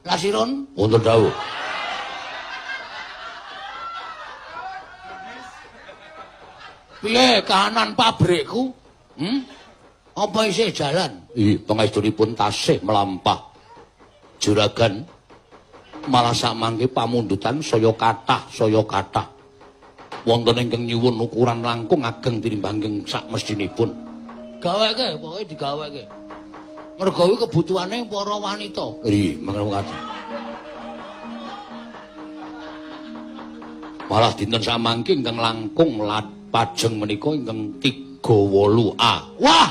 Lasiron wonten dawuh. Piye kahanan pabrikku? Apa isih jalan? Ih, pangestunipun tasih mlampah. Juragan malah samangke pamundutan saya kathah, saya kathah. Wonten ingkang nyuwun ukuran langkung ageng tinimbang sak mestinipun. Gaweke, pokoke digaweke. Mergo kuwi kebutuhane para wanita. Nggih, mangke. Malah dinten samangke ingkang langkung pajeng menika ingkang 38A. Wah,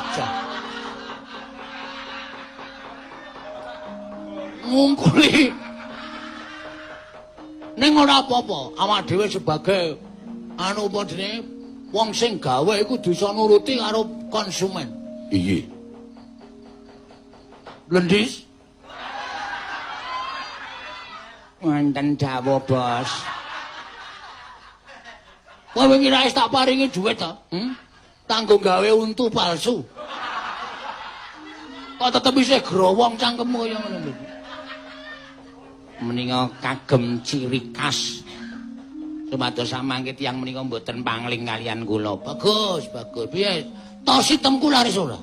ngungkuli. Ning ora apa-apa, awak dhewe sebagai anu apa jenenge wong sing gawe iku kudu iso nuruti karo konsumen. Iya. Blendis. Wonten dawuh, Bos. Kowe wingi ra tak paringi dhuwit ta? Tanggo gawe untu palsu. Kok tetep isih growong cangkemmu kaya ngono lho. Menika kagem ciri khas. Supados samangke tiyang menika mboten pangling kalian kula. Bagus, bagus. Piye? Tos itemku laris ora?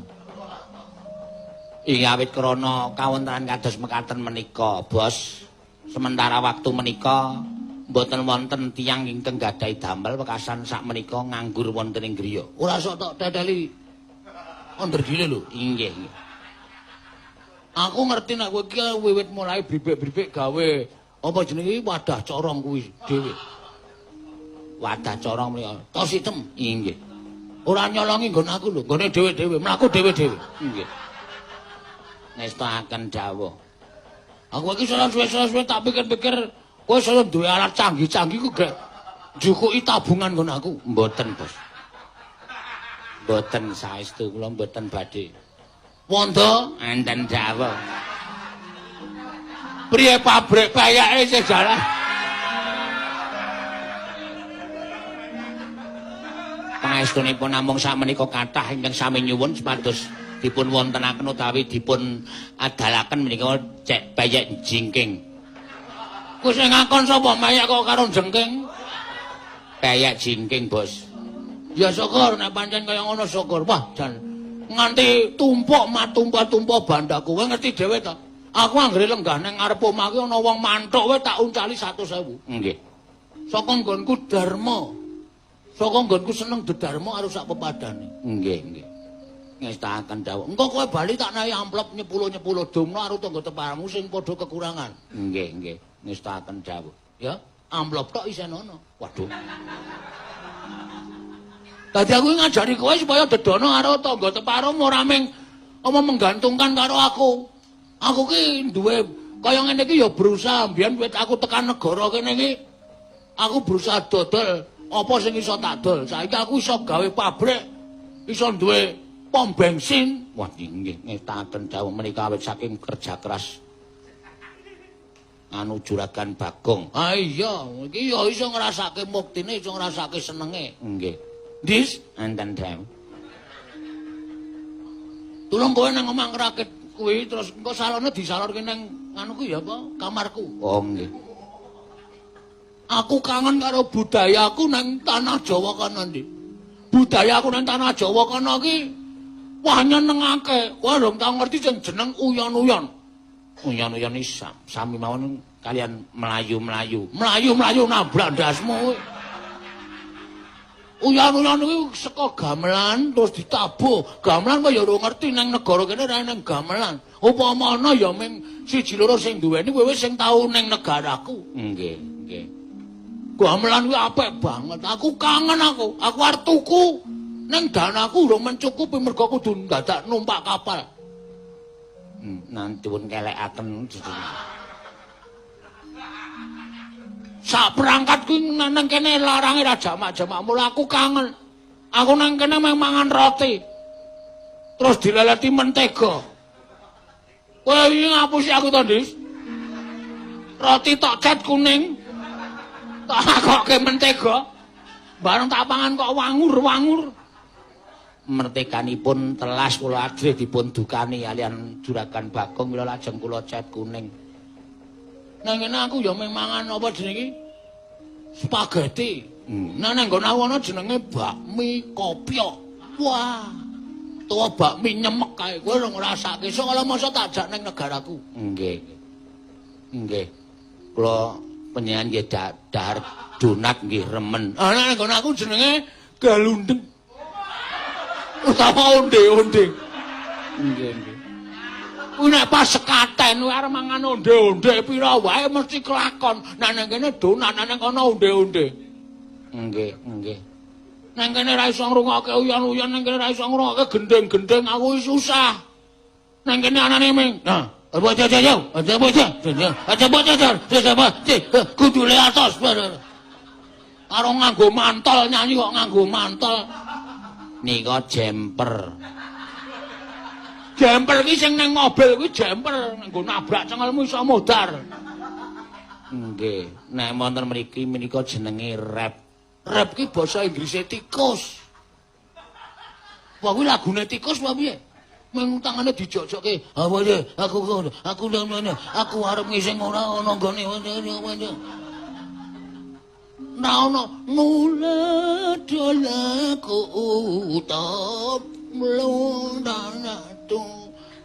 Ing awit krana kawontenan kados mekaten menika, Bos. Sementara waktu menika mboten wonten tiyang ingkang gadhahi damel wekasan sak menika nganggur wonten ing griya. Ora sok tok teteli onderdile lho. Inggih, nggih. Aku ngerti nek kowe iki wiwit mulai bribik-bribik gawe apa jenenge wadah corong kuwi dhewe. Wadah corong menika tos item. Inggih. Ora nyolongi nggon aku lho, nggone dhewe-dhewe, mlaku dhewe-dhewe. Nggih. Ngestoaken dawuh. Aku iki suwe-suwe tak pikir-pikir kowe saya duwe alat canggih-canggih ku gek njukuki tabungan nggon aku. Mboten, Bos. Mboten saestu kula mboten badhe. Wondo enten dawuh. Priye pabrik payake isih jalan? Pangestunipun namung sakmenika kathah ingkang sami nyuwun supados dipun wontenaken utawi dipun adalaken menika cek payek jingking. Kuwi sing ngakon sapa mayek kok karo jengking? Payek jingking, Bos. Ya syukur nek pancen kaya ngono syukur. Wah, jan nganti tumpuk matumpah-tumpah bandaku. Kowe ngerti dhewe ta? Aku anggere lenggah nang ngarep omah ki ana wong manthuk wae tak uncali 100.000. Nggih. Saka nggonku dharma. Saka nggonku seneng dedarma karo sak pepadane. Nggih, nggih. Ngestakaken dawuh. Engko kowe bali tak nahi amplop nyepuluh-nyepuluh domno karo tangga teparamu sing padha kekurangan. Nggih, nggih. Ngestakaken dawuh. Ya, amplop tok isih ana. Waduh. Dadi aku ngajari kowe supaya dedono karo tangga teparamu ora ming apa menggantungkan karo aku. Aku ki duwe kaya ngene iki ya berusaha mbiyen wit aku tekan negara kene iki aku berusaha dodol apa sing iso tak dol. Saiki aku iso gawe pabrik, iso duwe pom bensin. Wah, nggih ngestakaken dawuh menika awit saking kerja keras anu Juragan Bagong. Ah iya, iki ya iso ngrasake muktine, iso ngrasake senenge. Nggih. Dis, enten dawuh. Tulung kowe nang omah ngrakit kuwi terus engko salone disalorke nang anu ku ya apa? Kamarku. Oh nggih. Aku kangen karo budayaku nang tanah Jawa kono, Dik. Budayaku nang tanah Jawa kono ki wah nyenengake. Kowe rong tau ngerti sing jeneng uyon-uyon. Uyon-uyon iki sami mawon kalian mlayu-mlayu. Mlayu-mlayu nabrak ndasmu kowe. Uyon-uyon kuwi saka gamelan terus ditabuh. Gamelan kok ya ora ngerti nang negara kene ora nang gamelan. Upama ana ya ming siji loro sing duweni kowe wis sing tau ning negaraku. Nggih, nggih. Gamelan kuwi apik banget. Aku kangen aku. Aku arep tuku. Ning danaku urung mencukupi mergo kudu dadak numpak kapal. Nanti pun kelekaken. Sak perangkat kuwi nang kene larange ra jamak-jamak mula aku kangen. Aku nang kene mung mangan roti. Terus dileleti mentega. Kowe iki ngapusi aku to, Dis? Roti tok cat kuning. Tak lakokke mentega. Bareng tak pangan kok wangur-wangur. Mertekanipun telas kula ajrih dipun dukani kaliyan Juragan Bagong kula lajeng kula cet kuning. Nang kene aku ya mung mangan apa jenenge iki? Spaghetti. Nah nang nggon aku ana jenenge bakmi kopyok. Wah. Tuwa bakmi nyemek kae kowe ora ngrasake. Sok ala masa tak jak ning negaraku. Nggih. Nggih. Kula panjenengan nggih dahar donat nggih remen. Ah nang nggon aku jenenge galundeng. Utawa onde-onde. Nggih, nggih. Kuwi nek pas sekaten kuwi arep mangan onde-onde pira wae mesti kelakon. Nek nang kene donat, nek nang kono onde-onde. Nggih, nggih. Nang kene ra iso ngrungokke uyon-uyon, nang kene ra iso ngrungokke gendeng-gendeng, aku wis susah. Nang kene anane ming. Nah, apa aja yo, aja aja. Aja aja, aja kudule atos. Karo nganggo mantol nyanyi kok nganggo mantol. Nika jemper. Jemper ki sing nang mobil kuwi jemper, nganggo nabrak cengelmu iso modar. Nggih, nek wonten mriki menika jenenge rap. Rap ki basa Inggrise tikus. Wah kuwi lagune tikus apa piye? Mung tangane dijojokke. Apa ya? Aku aku aku arep ngising ora ana nggone. Nah ana nuledolaku utop mlundana tu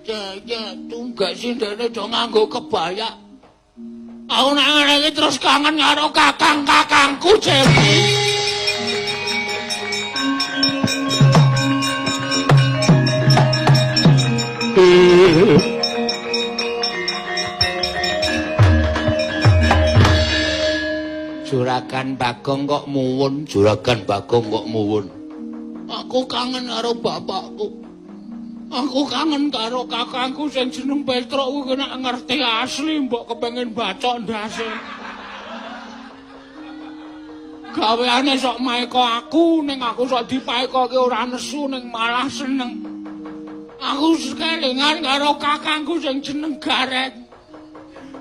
jaya tunggak sindene do nganggo kebaya. Aku nek ngene iki terus kangen karo kakang-kakangku Cepi. Juragan Bagong kok muwun, Juragan Bagong kok muwun. Aku kangen karo bapakku. Aku kangen karo kakangku sing jeneng Petruk kuwi nek ngerti asli mbok kepengin bacok ndase. Gaweane sok maeka aku, ning aku sok dipaekoke ora nesu ning malah seneng. Aku kelingan karo kakangku sing jeneng Gareng.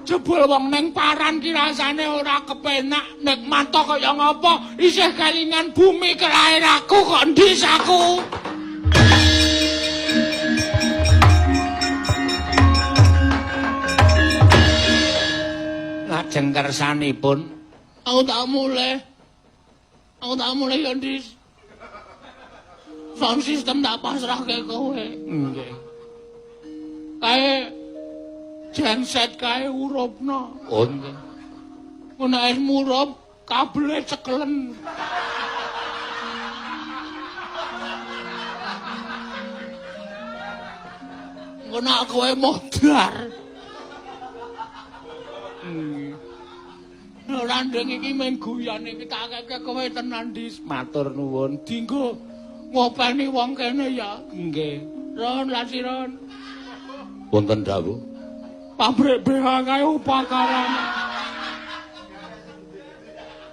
Jebul wong ning paran ki rasane ora kepenak, nikmat kaya ngapa isih kelingan bumi kelahiranku kok ndis aku. Lajeng kersanipun aku tak mulih. Aku tak mulih ya ndis. Sound system tak pasrahke kowe. Nggih. Kae genset kae urupno. Oh nggih. Nek wis murup kabele cekelen. Engko nek kowe modar. Nggih. Ora ndeng iki mung guyon iki tak keke kowe tenan Dis. Matur nuwun. Dinggo ngopeni wong kene ya. Nggih. Ron lasiron. Wonten dawuh. Pabrik BH kae upakarane.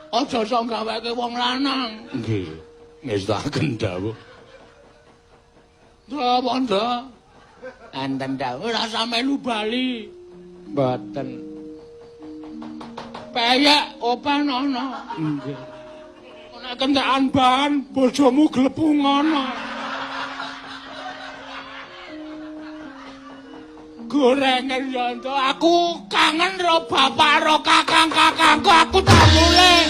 Aja sok gaweke wong lanang. Nggih. Ngestakaken dawuh. Nda wanda. Enten dawuh. Ora sampe melu bali. Mboten. Peyek open ana. Nggih. Nek kentekan bahan bojomu glepung ana. Gorengan ya aku kangen ro bapak ro kakang-kakangku, aku tak mulih.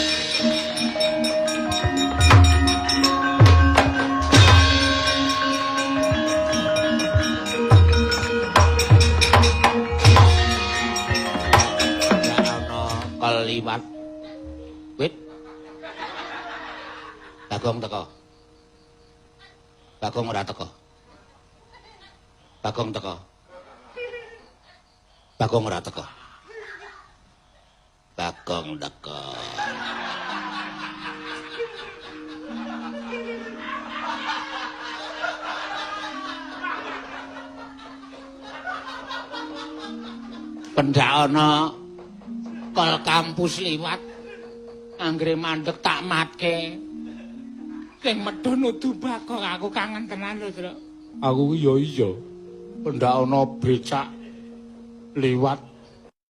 Ana keliwat. Wit. Bagong teko. Bagong ora teko. Bagong teko. Bagong ora teko. Bagong teko. Pendak ana kol kampus liwat anggere mandek tak matke. Sing medhun udu Bagong, aku kangen tenan lho, Truk. Aku ki ya iya. Pendak ana becak liwat